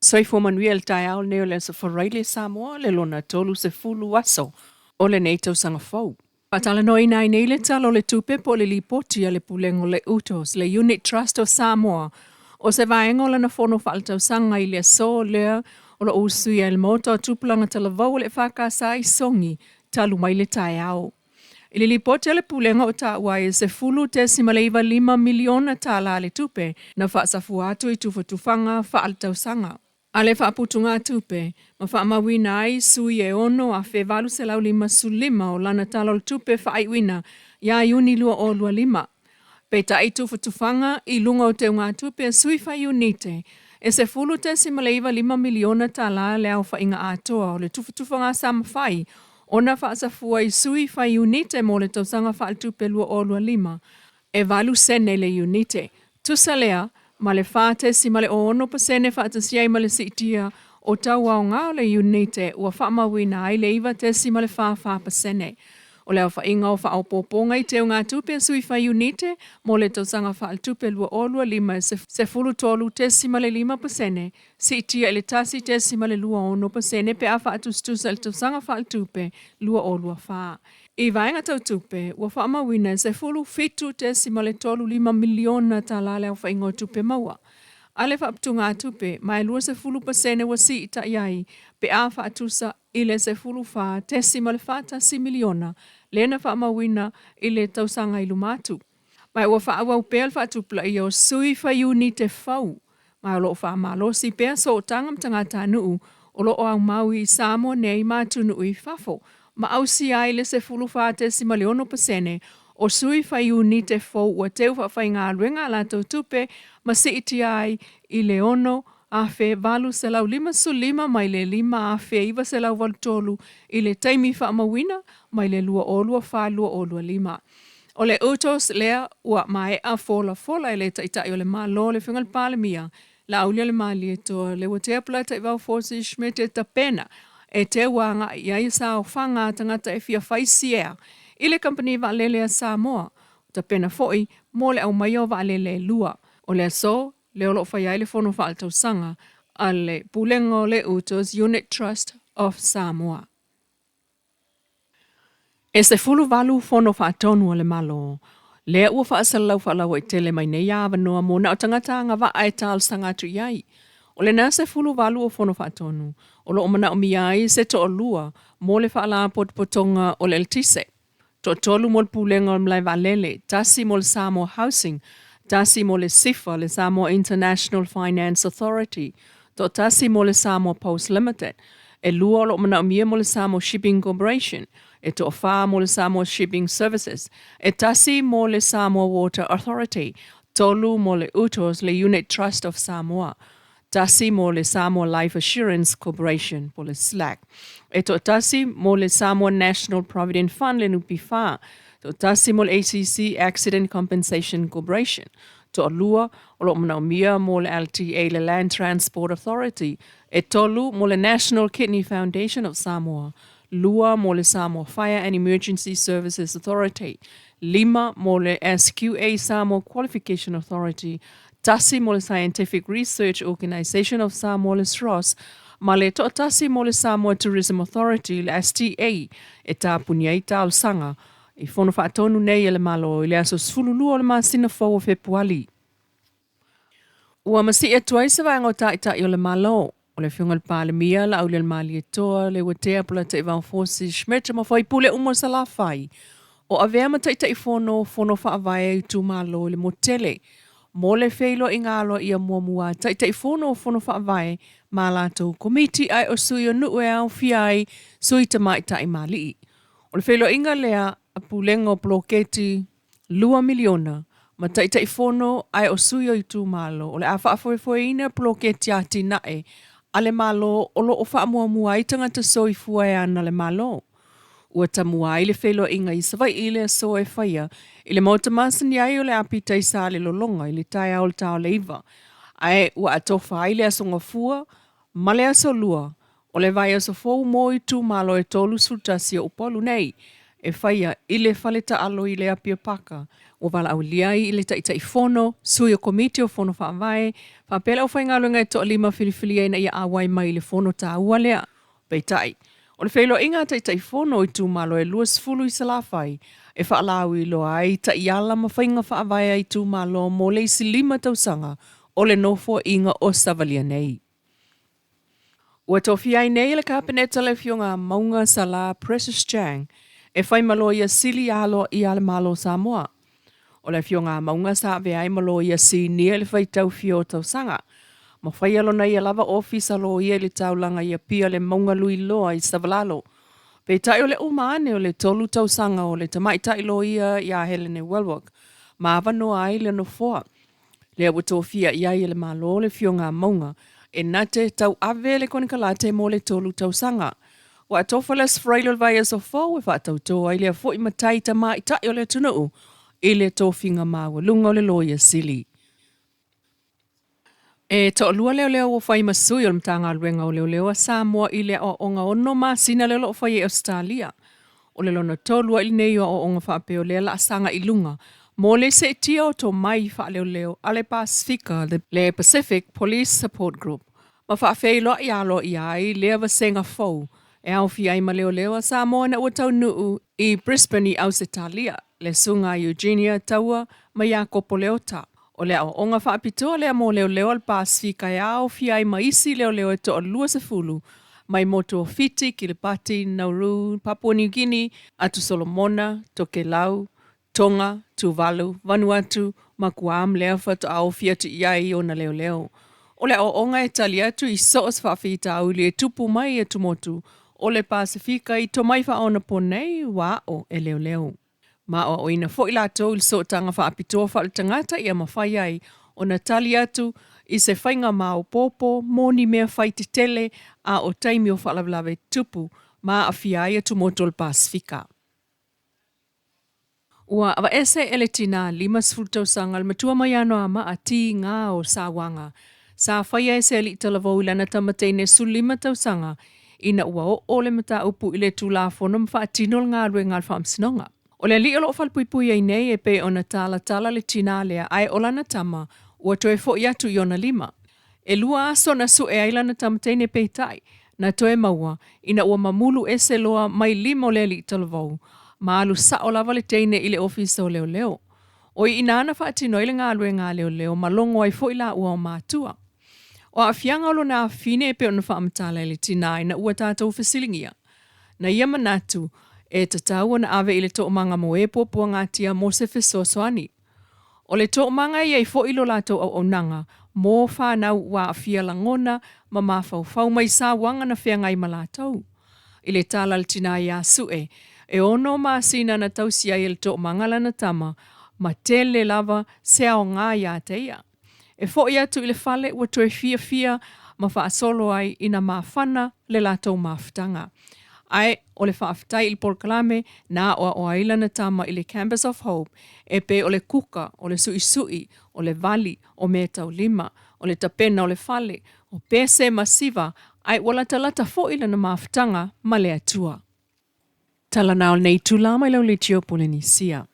Soifua manuia i le taeao lenei o le Aso Faraile Samoa le lona 30 aso o lenei tausaga fou. Faatalanoaina ai nei le Tala o le Tupe po o le Lipoti a le Pulega o le UTOS, le Unit Trust of Samoa, o se vaega o lana fono faaletausaga i le aso lea o lo o usuia ai le Maota o Tupulaga Talavou o le EFKS i Sogi talu mai le taeao. I le lipoti a le Pulega o taua ai e $10.95 miliona tala le tupe na faasafua atu i tufatufaga faaletausaga a le faaputugatupe ma faamauina ai sui e 6,855 o lana Tala o le Tupe faaiuina ia Iuni 2025. Peitai tufatufaga i luga o teugatupe a sui faiiunite e $10.95 miliona tala le aofaiga atoa o le tufatufaga sa mafai ona faasafua i sui faiiunite mo le tausaga faaletupe 2025 e 8 sene le iunite. Tusa lea ma le 4.06% faatasia ai ma le siitia o tau aoga o le iunite ua faamauina ai le 9.44%. O le aofaiga o faaopoopoga i teugatupe a sui faiiunite mo le tausaga faaletupe 2025 e 13.5% siitia i le 1.26% pe a faatusatusa i le tausaga faaletupe 2024. I vaega tau tupe, ua faamauina e $17.35 miliona tala le aofaiga o tupe maua a le faaputugatupe ma e 20% ua siitai ai pe a faatusa i le $14.41 miliona lea na faamauina i le tausaga i luma atu. Ma ua faaauau pea le faatupulaia o sui faiiunite fou ma o lo o faamalosi pea sootaga ma tagatanuu o lo o aumau i Samoa nei ma atunuu i fafo ma ausia ai le 14.6% o sui faiiunite fou ua teu faafaigaluega a latou tupe ma siitia ai i le 6,855 mai le 5,983 i le taimi faamauina mai le 2024/2025. O le UTOS lea ua maea folafola e le Taitai o le Malo le Afioga i le Palemia Laaulialemalietoa Leuatea Polataivao Fosi Schmidt e tapena e teu agai i ai saofaga a tagata e fia fai siea i le Kamupani Vaalele a Samoa, tapena foi mo le aumaia o vaalele e lua. O le aso lea o lo o fai ai le fono faaletausaga a le Pulega o le UTOS, Unit Trust of Samoa. E 18 fono faatonu a le Malo lea ua faasalalau faalauaitele mai nei avanoa mo na o tagata agavaa e talosaga atu i ai. O lena 18 o fono faatonu o lo o manaomia ai se toalua mo le Faalapotopotoga o le Eletise, toatolu mo le Pulega o le Malae Vaalele, tasi mo le Samoa Housing, tasi mo le SIFA, le Samoa International Finance Authority, toatasi mo le Samoa Post Limited, e lua o lo o manaomia mo le Samoa Shipping Corporation, e toafa mo le Samoa Shipping Services, e tasi mo le Samoa Water Authority, tolu mo le UTOS, le Unit Trust of Samoa, tasi mo le Samoa Life Assurance Corporation po le SLAC, e toatasi mo le Samoa National Provident Fund le NPF, toatasi mo le ACC Accident Compensation Corporation, toalua o lo o manaomia mo le LTA le Land Transport Authority, e tolu mo le National Kidney Foundation of Samoa, lua mo le Samoa Fire and Emergency Services Authority, lima mo le SQA Samoa Qualification Authority, tasi mo le Scientific Research Organisation of Samoa le SROS, ma le toatasi mo le Samoa Tourism Authority le STA e tapuni ai talosaga i fono faatonu nei e le Malo i le aso 12 o le masina fou o Fepuali. Ua masii atu ai se vaega o Taitai o le Malo, o le Afioga i le Palemia, Laaulialemalietoa, Leuatea Polataivao Fosi Schmidt ma faipule uma o Salafai, o avea ma Taitaifono o Fono Faavae a itumalo i le motu tele mo le feiloaiga aloaia muamua a Taitaifono o Fono Faavae ma a latou Komiti ae o sui o nuu e aofia ai sui tamaitai ma alii. O le feiloaiga lea a Pulega o Poloketi $2 miliona ma Taitaifono ae o sui o itumalo o le a faafoefoeina poloketi atinae a le Malo o lo o faamuamua ai tagata soifua e ana le Malo. Ua tamua ai le feiloaiga i Savaii i le aso e faia i le maota masani ai o le apita i Salelologa i le taeao o le ta o le 9, ae ua atofa ai le Aso Gafua ma le Aso Lua o le vaiaso fou mo itumalo e 31 o Upolu nei. e faia i le fale taalo i le Apia Paka. Ua valaaulia ai i le Taitaifono, Sui o Komiti o Fono Faavae, faapea le aufaigaluega e toalima filifilia ina ia auai mai i le fono taua lea. Peitai, o le feiloaiga a Taitaifono o itumalo e 20 i Salafai e faalauiloa ai taiala ma faiga faavae a itumalo mo le isi lima tausaga o le Nofoaiga o savalia nei. Ua tofia ai nei e le Kapeneta le Afioga a Mauga Salã Precious Chang e fai ma Loia Sili aloaia a le Malo o Samoa. O le Afioga a Mauga sa avea ai ma Loia Sinia i le faitau fia o tausaga, ma faia lona ia lava ofisa loia i le taulaga i Apia le Mauga Luiloa i Savalalo. Peitai o le uma ane o le tolu tausaga o le tamaitai loia ia Helene Wellwock ma avanoa ai le nofoa lea ua tofia i ai e le Malo le Afioga a Mauga e na te tauave le konekarate mo le tolu tausaga. Ua atofa le Aso Faraile o le vaiaso fou e faatautō ai lea foi matai tamaitai o le atunuu i le tofiga maualuga o le Loia Sili. E toalua leoleo ua fai ma sui o le Matagaluega o Leoleo a Samoa i le aoaoga ono masina lea o lo o fai e Ausetalia. O le lona tolu ai lenei o aoaoga faapea o lea laasaga i luga mo le seetia o tomai faaleoleo a le Pasefika, le Pacific Police Support Group, ma faafeiloai aloaia ai lea vasega fou e aofia ai ma leoleo a Samoa ina ua taunuu i Brisbane i Ausetalia, le Susuga a Eugenia Taua ma Iakopo Leota. O le aoaoga faapitoa lea mo leoleo a le Pasefika e aofia ai ma isi leoleo e toalua sefulu mai motu o Fiti, Kiribati, Nauru, Papua New Guinea, Atu Solomona, Tokelau, Tonga, Tuvalu, Vanuatu, ma Guam lea faatoa ofi atu i ai ona leoleo. O le aoaoga e tali atu i so o se faafitauli e tupu mai i atumotu o le Pasefika i tomai faaonaponei ua aʻo e leoleo. Ma aoaoina foi latou i le sootaga faapitoa faaletagata ia mafai ai ona tali atu i se faiga maopoopo mo ni mea fai tetele a o taimi o faalavelave tupu ma aafia ai atumotu o le Pasefika. Ua aveese e le tinā 50 tausaga le matua mai Anoamaa tīgā o Sauaga sa faia e se alii talavou i lana tama teine 15 tausaga ina ua oo le mataupu i le Tulafono ma faatino le galuega a le Faamasinoga. O le alii o lo o falepuipui ai nei e pei ona talatala le tinā lea ae o lana tama ua toe foi atu i ona lima. E lua aso na sue ai lana tama teine peitai, na toe maua ina ua mamulu ese loa mai lima o le alii talavou, ma alu sao lava le teine i le ofisa o leoleo. O i inā na faatino ai le galuega a leoleo ma logo ai foi lāua o matua. O aafiaga o lona afine e pei ona faamatala e le tinā ina ua tatou fesiligia. Na ia manatu, e tatau ona ave i le toomaga mo e puapuagatia mo se fesoasoani. O le toomaga e i ai foi lo latou auaunaga mo fanau ua aafia lagona ma mafaufau mai sauaga na feagai ma latou. I le tala a le tinā iā Sue, e ono masina na tausi ai e le toomaga lana tama, ma tele lava se aoga iā te ia. E foʻi atu i le fale ua toe fiafia ma faasolo ai ina mafana le latou mafutaga. Ae o le faafetai i le polokalame na aʻoaʻo ai lana tama i le Campus of Hope e pei o le kuka, o le suʻisuʻi, o le vali, o meataulima, o le tapena o le fale, o pese ma siva, ae ua latalata foi lana mafutaga ma le Atua. Tala na o lenei itula mai lau leitio Polenisia.